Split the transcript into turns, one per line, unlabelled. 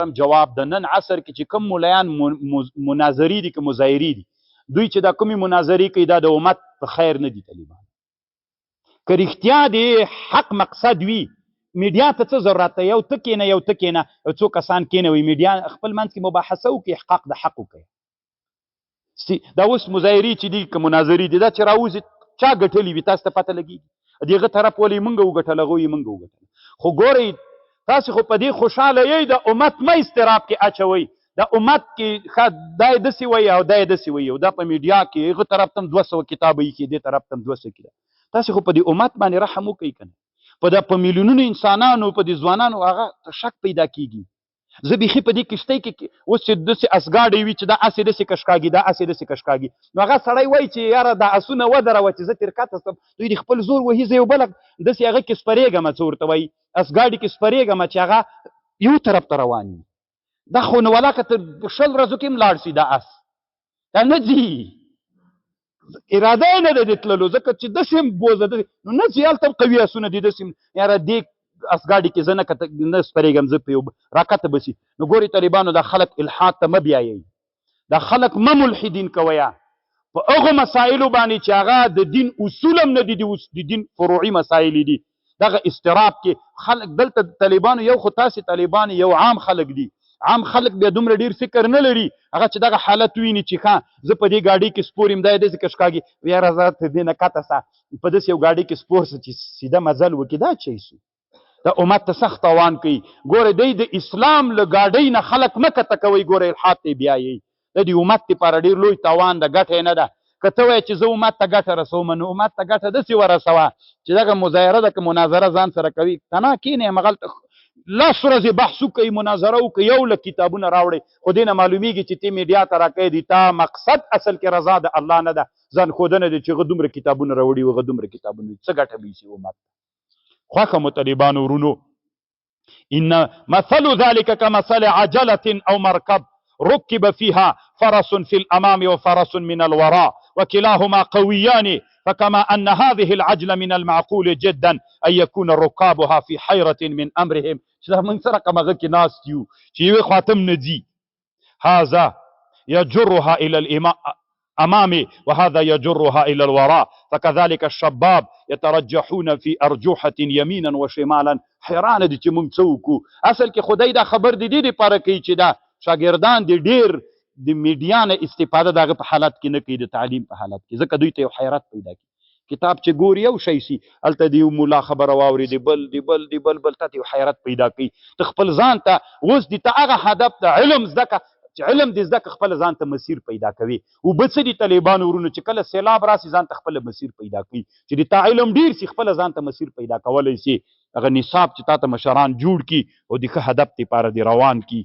هم جواب د نن عصر کې چې کوم مولایان مناظری دي که مظاهری دي، دوی چې دا کومې مناظرې کوي دا د امت په خیر نه دي. طالبان که رښتیا دی حق مقصد وي، میډیا ته څه ضرورت دی؟ یو ته کښېنه، یو ته کښېنه، یو څو کسان کښېنوي، میډیا خپل منځ کې مباحثه وکړي، احقاق د حق وکړي. دا اوس مظاهرې چې دي که مناظرې دي، دا چې راوځي چا ګټلي وي تاسو ته پته لګېږي. دغه طرف ولې مونږ وګټله، هغوی مونږ وګټله. خو ګورئ تاسو خو په دې خوشحاله یئ، د امت مه اضطراب کې اچوئ. د امت کې ښه دا یې داسې وایي او دا یې داسې وایي، او دا په میډیا کې هغه طرف ته هم 200 کتابه ایښي، دې طرف ته هم 200 کتابه. تاسو خو په دې امت باندې رحم وکړئ که نه، په دا په میلیونونو انسانانو، په دې ځوانانو هغه شک پیدا کیږي. زه بیخي په دې کښتۍ کې اوس چې داسې اسګاډی وي چې دا هسې داسې کشکاږي، دا هسې داسې کشکاږي، نو هغه سړی وایي چې یاره دا اسونه ودروه چې زه ترې کښته سم، دوی د خپل زور وهي، زه یو بله داسې هغه کې سپرېږم، څه ورته وایي، اسګاډي کې سپرېږم چې هغه یو طرف ته روان وي. دا خو نو ولاکه تر 20 ورځو کې هم لاړ سي، دا اس دا نه ځي، اراده یې نه ده د تللو، ځکه چې داسې هم بوزه داسې نو نه ځي. هلته هم قوي اسونه دي، داسې هم یاره دې اسګاډي کې زه نه نه سپرېږم، زه په یو راکته به سي. نو ګورئ طالبانو، دا خلک الحاد ته مه بیایئ، دا خلک مه ملحدین کوئ په هغو مسایلو باندې چې هغه د دین اصول هم نه دي، د دین فروعي مسایل دي. دغه اضطراب کې خلک دلته طالبانو یو خو تاسې طالبان یو عام خلک دي، عام خلک بیا دومره ډیر فکر نه لري، هغه چې دغه حالت ویني چې ښه زه په دې ګاډۍ کې سپور یم، دا یې داسې کشکاږي، یاره زه تر دې نه کښته سه، په داسې یو ګاډۍ کې سپور سه چې سیده مزل وکړي، دا چی سو دا امت ته سخت تاوان کوي. ګوره دی د اسلام له ګاډۍ نه خلک مه کته کوئ، ګوره الحاد ته یې بیایئ، د دې امت لپاره ډېر لوی تاوان ده، ګټه یې نه ده. که ته وایې چې زه امت ته ګټه رسوم، نو امت ته ګټه داسې ورسوه چې دغه مظاهره ده که مناظره ځان سره کوي، تنها کښېنې همغلته 10 ورځې بحث وکړئ، مناظره وکړئ، یو لک کتابونه راوړئ، خو دې نه معلومیږي چې ته میډیا ته راکوې دی، تا مقصد اصل کې رضا د الله نه ده، ځان ښودنه دی چې هغه دومره کتابونه راوړي، هغه دومره کتابونه، څه ګټه به یې سي امت ته؟ خوښه مو طالبانو ورونو، إن مثل ذلك كمثل عجلة أو مركب ركب فيها فرس في الأمام وفرس من الوراء وكلاهما قويان، فكما أن هذه العجلة من المعقول جدا أن يكون ركابها في حيرة من أمرهم. چې دا موږ سره کوم هغه کې ناست یو چې یوې خوا ته هم نه ځي، هذا يجرها إلى الأمام وهذا يجرها إلى الوراء، فكذلك الشباب يترجحون في أرجوحة يمينا وشمالا. حیران دي چې موږ څه وکړو. اصل کې خدای دا خبر د دې لپاره کوي چې دا شاګردان دې ډېر د میډیا نه استفاده د هغه په حالت کې نه کوي، د تعلیم په حالت کې، ځکه دوی ته یو حیرت پیدا کړي. کتاب چې ګوري یو شی سي، هلته د یو ملا خبره واوري، د بل د بل د بل بل، ته یو حیرت پیدا کوي. ته خپل ځان ته اوس د ته هغه هدف د علم زده که، چې علم دې زده که خپل ځان ته مسیر پیدا کوي. اوبه څه دي طالبانو ورونو، چې کله سیلاب راسي ځان ته خپل مسیر پیدا کوي، چې د تا علم ډېر سي خپل ځان ته مسیر پیدا کولی سي. هغه نصاب چې تا ته مشران جوړ کړي او د ښه هدف دپاره دې روان کړي.